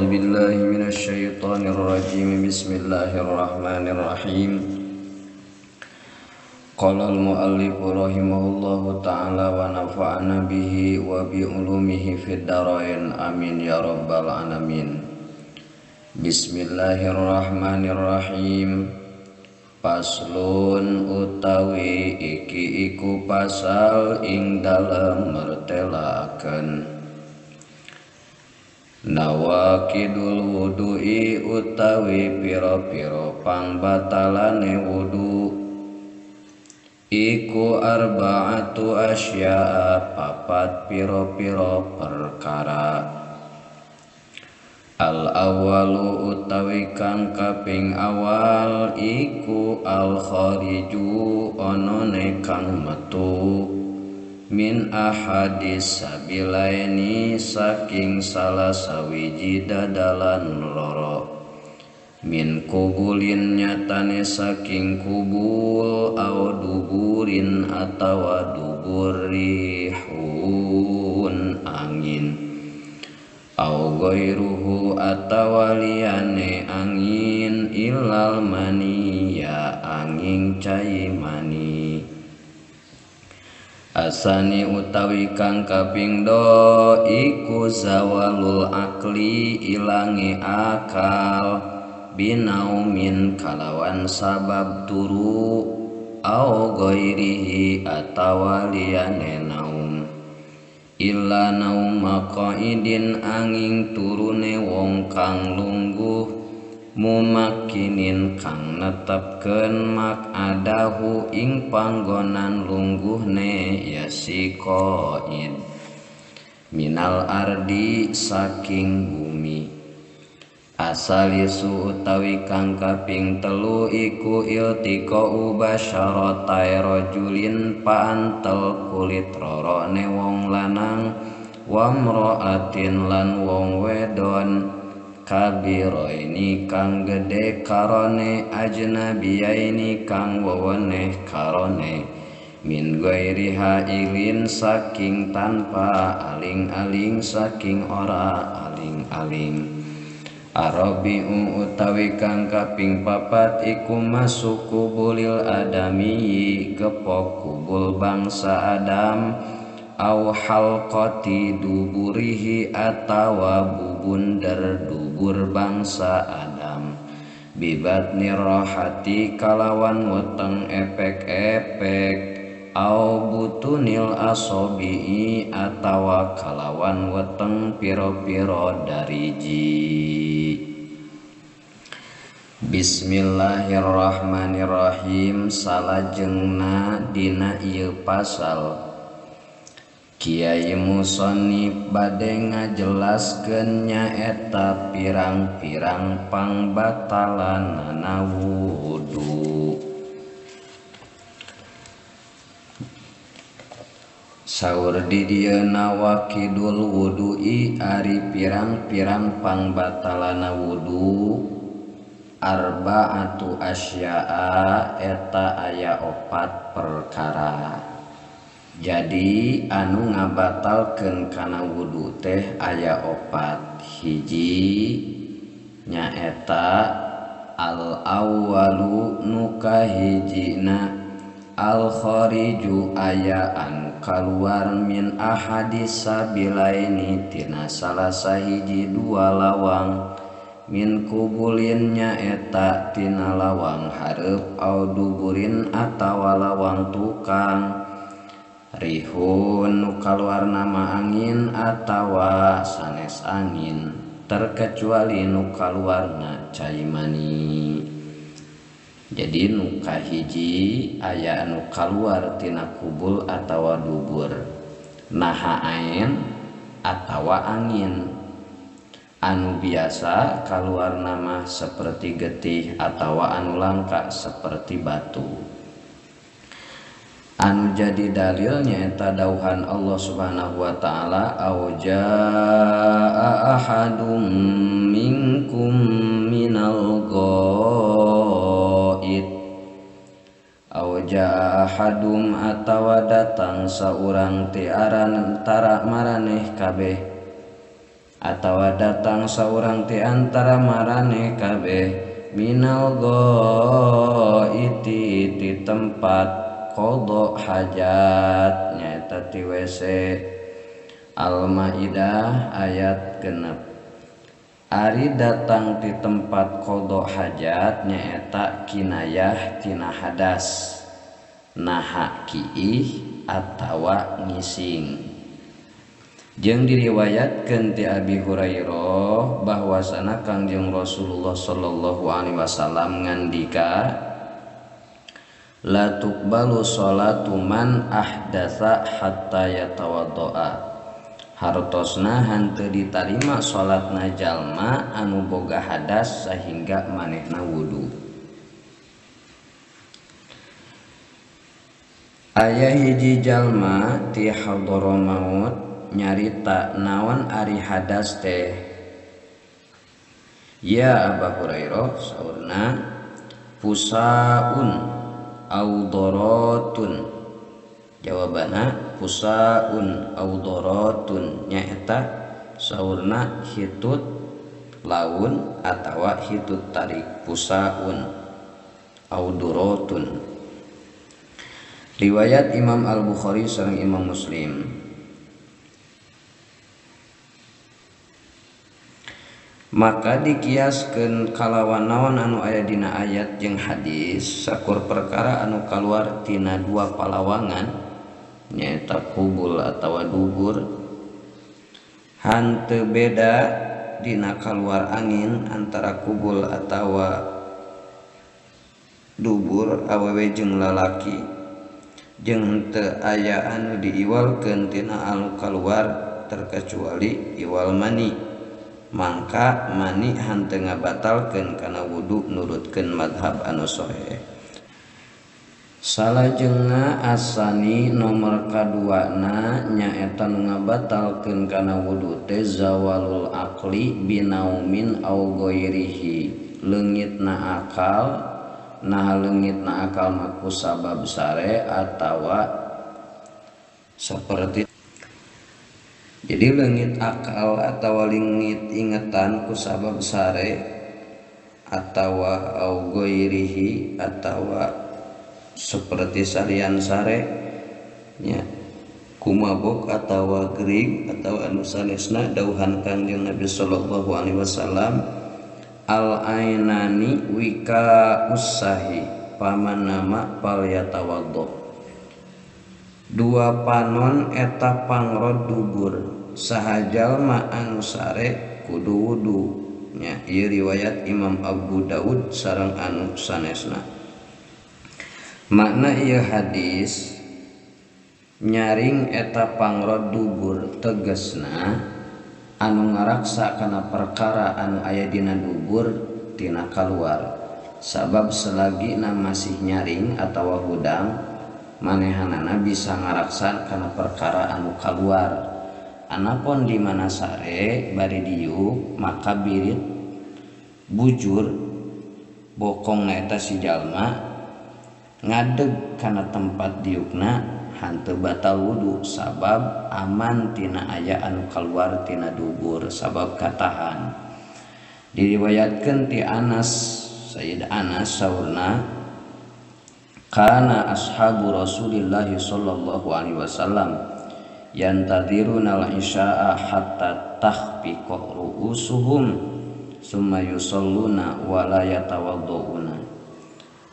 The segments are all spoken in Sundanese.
A'udzu billahi minasyaitonir rajim. Bismillahirrahmanirrahim. Qala al-muallif rahimahullahu ta'ala wa nafa'ana bihi wa bi ulumihi fid dharain. Amin ya rabbal alamin. Bismillahirrahmanirrahim. Paslon utawi iki iku pasal ing dalem mertelaaken nawakidul wudu'i utawi pira-pira pangbatalane wudu iku arba'atu asya'a papat pira-pira perkara. Al awalu utawi kang kaping awal iku al khariju onone kang metu min ahadis sabilaini saking salah sawiji dadalan loro min kubulin nyatane saking kubul au duburin atawa dubur rihun angin au ghairuhu atawa liyane angin ilal maniya angin cai mani. Asani utawi kang kaping do iku zawalul akli ilange akal binaumin kalawan sabab turu au ghairihi atawa liyane naum illa nauma qaidin angin turune wong kang lungguh mumakinin kang netepkeun makadahu ing panggonan lungguhne ya si qaid minal ardi saking bumi. Asalisu utawi kang kaping telu iku iltiqa'u basyaratai rajulin paantel kulit rorone wong lanang wa mra'atin lan wong wedon kabiroini kang gede karone ajnabiyaini kang weweneh karone min ghairi hailin saking tanpa aling-aling saking ora aling-aling. Arabi'u utawi kang kaping papat iku masuk kubulil adami gepok kubul bangsa Adam au halqati duburihi atawa bubunder dubur bangsa Adam bibatni rohati kalawan weteng epek-epek au butunil asobi'i atawa kalawan weteng piro-piro dariji. Bismillahirrahmanirrahim. Salajengna dina ieu pasal Kiai Musonif bade ngajelaskeun nyaeta pirang-pirang pangbatalanana wudu. Saur di dieu nawakidul wudu'i ari pirang-pirang pangbatalana wudu arba'atu asya'a eta aya opat perkara. Jadi anu ngabatalkeun kana wudu teh aya opat. Hiji nyaeta al awwalu nu kahijina al khariju aya anu kaluar min ahadis sabilaini tina salah sahiji dua lawang min kubulin nyaeta tina lawang hareup au duburin atawa lawang tukang rihun nu kaluar nama angin atawa sanes angin terkecuali nu kaluarna cai mani. Jadi nu kahiji aya anu kaluar tina kubul atawa dubur naha ain atawa angin anu biasa kaluar nama seperti getih atawa anu langka seperti batu. Anu jadi dalilnya eta dauhan Allah Subhanahu wa taala au jaa ahadum minkum minal ghaid au jaa ahadum atawa datang saurang ti aran tara maraneh kabeh Atawa datang saurang ti antara maraneh kabeh minal ghaiti ti tempat qada hajat nyaeta ti WC. Al-Maidah ayat 6. Ari datang ti tempat qada hajat nyaeta kinayah tina hadas naha kiih atawa ngising. Jeung diriwayatkeun ti Abi Hurairah bahwasana Kangjeng Rasulullah sallallahu alaihi wasallam ngandika la tuqbalu sholatu man ahdatsa hatta yatawaddoa. Hartosna henteu ditarima salatna jalma anu boga hadas sehingga manehna wudu. Aya hiji jalma ti Hadramaut nyarita naon ari hadas teh. Ya Abu Hurairah saurna pusaun au daratun. Jawabana pusaun au daratun nyaeta saurna hitut laun atawa hitut tarik pusaun au daratun. Riwayat Imam Al-Bukhari sareng Imam Muslim. Maka dikiaskeun kalawan naon anu aya dina ayat jeung hadis sakur perkara anu kaluar tina dua palawangan nyaeta kubul atawa dubur hanteu beda dina kaluar angin antara kubul atawa dubur awewe jeung lalaki jeung henteu aya anu diiwalkeun tina anu kaluar terkecuali iwal mani. Mangka mani henteu ngabatalkeun kana wudu nurutkeun madhab anu sahih. Salajengna asani nomor kaduana nyaeta nu ngabatalkeun kana wudu teh zawalul aqli binaumin au ghairihi. Leungitna akal, nah leungitna akal mah ku sabab sare atawa seperti. Jadi leungit akal atau leungit ingetan ku sabab sare atawa au ghairihi atawa seperti salian sare nya kumabok atawa gering atawa anu sanesna dauhan Kangjeng Nabi sallallahu alaihi wasallam al ainani wika usahi paman nama palyatawaddo. Dua panon eta pangrod dubur saha jalma anu sare kudu wudu nya. Ieu riwayat Imam Abu Daud sareng anu sanesna. Makna ieu hadis nyaring eta pangrod dubur tegesna anu ngaraksa kana perkara anu aya dina dubur tina kaluar sabab selagina masih nyaring atawa hudang manehanana bisa ngaraksa kana perkara anu kaluar. Anapun di mana sare bari diuk maka birit bujur bokongna eta si jalma ngadeg kana tempat diukna hanteu batal wudu sabab aman tina aya anu kaluar tina dubur sabab katahan. Diriwayatkeun ti Anas Sayyid Anas saurna kana ashabu Rasulillah sallallahu alaihi wasallam yantadiruna al-isya'a hatta takhfiqa ru'usuhum summa yusalluna wa la yatawadduuna.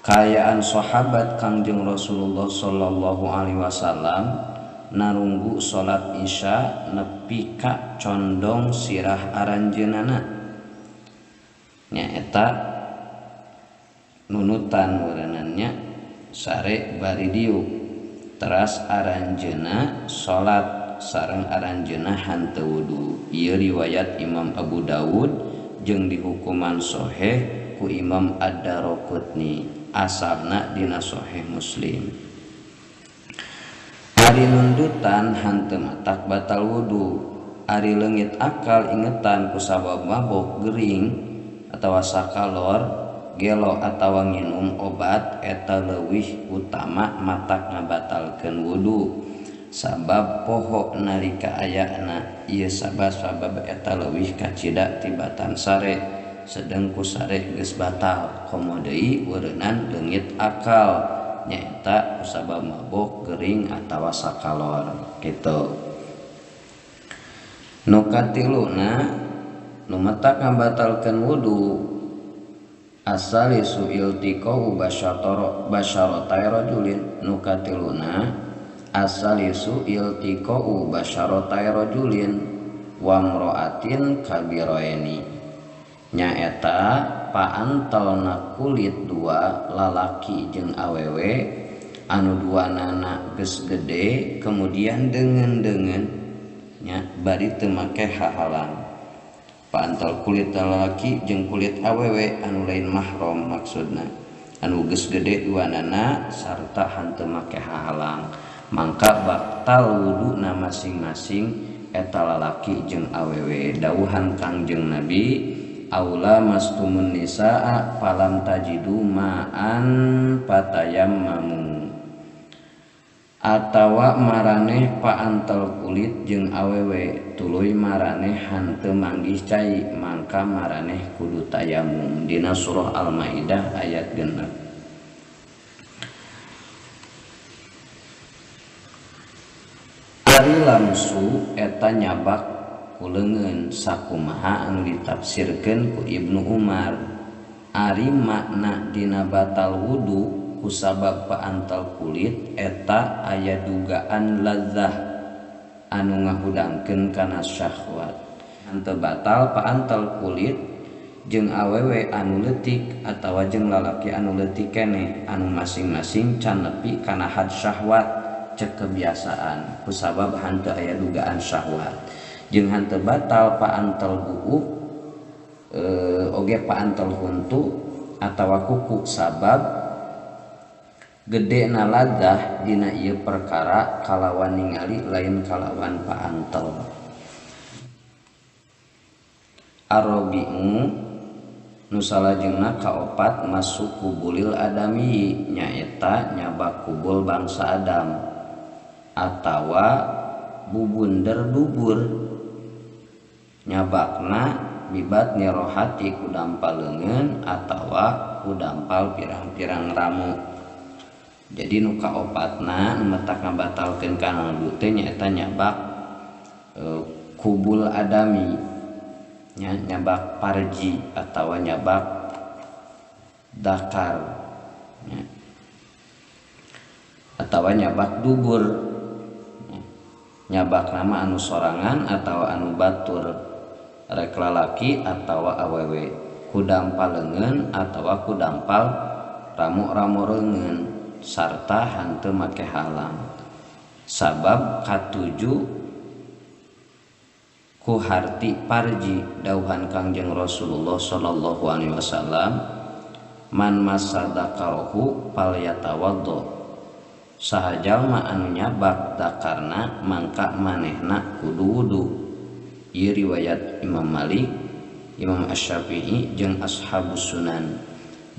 Kaayaan sahabat Kangjeng Rasulullah sallallahu alaihi wasallam narunggu salat isya nepi ka condong sirah aranjeunana nyaeta nunutan warenannya sare bari diuk teras aranjeuna salat sareng aranjeuna hanteu wudu. Ieu riwayat Imam Abu Dawud jeung dihukuman sahih ku Imam Ad-Daraqutni asalna dina Sahih Muslim. Ari nundutan hanteu matak batal wudu. Ari leungit akal ingetan ku sabab mabok gering atawa sakalor gelo atawa nginum obat eta leuwih utama matak ngabatalkeun wudu. Sabab poho nalika ayana ieu sabab eta leuwih kacida tibatan sare sedeng ku sare geus batal komo deui weureunnan leungit akal nyaeta kusabab mabok gering atawa sakalor kitu. Nu katiluna nu matak ngabatalkeun wudu asalisu iltiqau basyaratai rajulin. Nu katiluna asalisu iltiqau basyaratai rajulin wa imra'atin kabiraini nyaeta paantelna kulit dua lalaki jeung awewe anu duanana geus gede kemudian deungeun-deungeun nya bari teu make hahalang. Paantel kulit lalaki jeung kulit awewe anu lain mahram maksudna anu geus gede duanana sarta henteu make hahalang mangka batal wuduna masing-masing eta lalaki jeung awewe. Dawuhan Kangjeng Nabi aula mastumun nisaa falam tajidu ma'an fatayammamu atawa maraneh paantel kulit jeung awewe tuluy maraneh hanteu manggih cai mangka maraneh kudu tayamum. Dina surah Al-Maidah ayat 6. Ari lamsu eta nyabak ku leungeun sakumaha anu ditafsirkeun ku Ibnu Umar. Ari makna dina batal wudu kusabab paantel kulit eta aya dugaan ladzah anu ngahudangkeun kana syahwat. Henteu batal paantel kulit jeung awewe anu leutik atawa jeung lalaki anu leutik keneh anu masing-masing can nepi kana had syahwat cek kebiasaan kusabab henteu aya dugaan syahwat. Jeung henteu batal paantel buuk oge paantel huntu atawa kuku sabab gede na ladzah dina ieu perkara kalawan ningali lain kalawan paantel. Arabiu nu salajengna kaopat masuk kubulil adami nyaeta nyabak kubul bangsa Adam atawa bubunder dubur nyabakna bibat nirohati ku dampal leungeun atawa ku dampal pirang-pirang ramu. Jadi nu kaopatna nu matak ngabatalkeun kana wudu teh nyaeta nyabak kubul adami nya, nyabak parji atawa nyabak dakar nya, atawa nyabak dubur nya, nyabak nama anu sorangan atawa anu batur rek lalaki atawa awewe ku dampal leungeun atawa ku dampal ramu-ramu leungeun sarta henteu make halang sabab katuju ku harti parji. Dauhan Kangjeng Rasulullah sallallahu alaihi wasallam man masadaqahu falyatawaddo saha jalma anu nyabak dakarna mangka manehna kudu wudu. Ieu riwayat Imam Malik, Imam Asy-Syafi'i jeung Ashabus Sunan.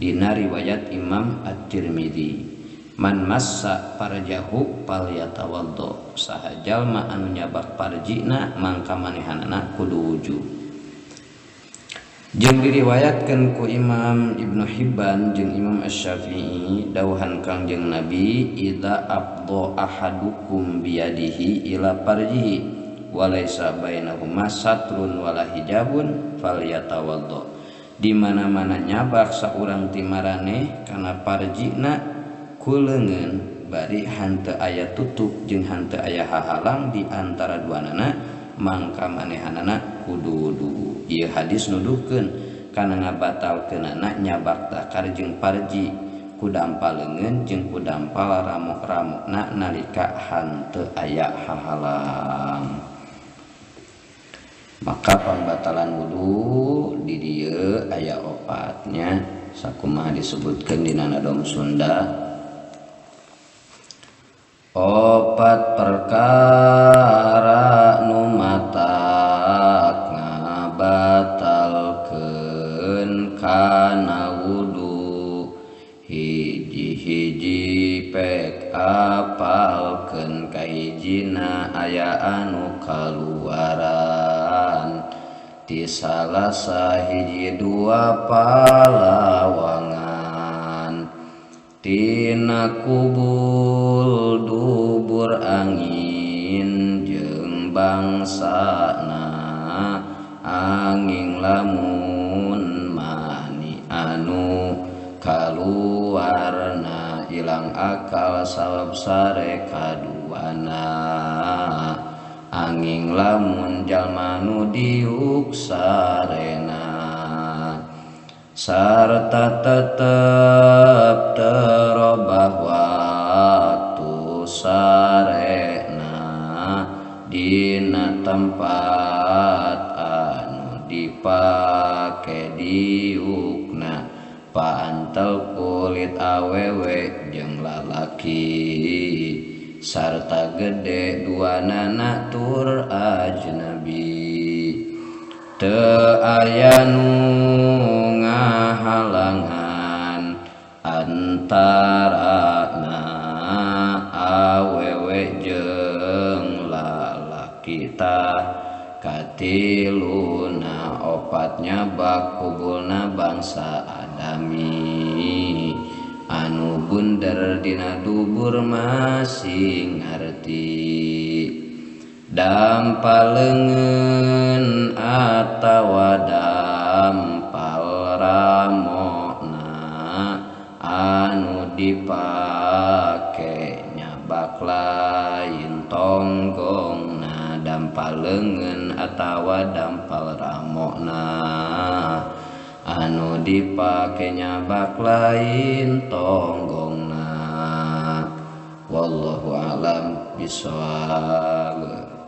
Dina riwayat Imam At-Tirmidzi man massa parjahu falyatawaddo saha jalma anu nyabak parjina mangka manehanana kudu wuju. Jeung diriwayatkeun ku Imam Ibnu Hibban jeung Imam Asy-Syafi'i dawuhan Kangjeng Nabi idza afdha ahadukum biyadihi ila parjihi walaysa bainahuma satrun wala hijabun falyatawaddo. Di mana-mana nyabak saurang ti maraneh kana parjina ku leungeun bari henteu aya tutup jeung henteu aya hahalang di antara duanana mangka manehanana kudu wudu. Ieu hadis nuduhkeun kana ngabatalkeunana nyabak dakar jeung parji ku dampal leungeun jeung ku dampal ramuk-ramukna nalika henteu aya hahalang. Maka pambatalan wudu di dieu aya opatnya sakumaha disebutkeun dina Nadom Sunda. Opat perkara nu matak ngabatalkeun kana wudu hiji-hiji pek Diapalkeun kahijina aya anu kaluaran ti salah sahiji dua palawangan tina kubul dubur angin jeung bangsana angin lamun mani anu kaluarna ilang akal sabab sare kaduana angin lamun jalma nu diuk sarena sarta tetep terobah waktu sarena dina tempat anu dipake diukna paantel kulit awewe jeung lalaki sarta gede duanana tur ajnabi teu aya nu ngahalangan antarana awewe jeung lalaki tah katiluna opatnya bak kubulna bangsa adami anu bunder dina dubur masing ngarti dampal leungeun atawa dampal ramona anu dipake nyabak lain tonggongna dampal leungeun atawa dampal ramona anu dipake nyabak lain tonggongna. Wallahu a'lam bishawab.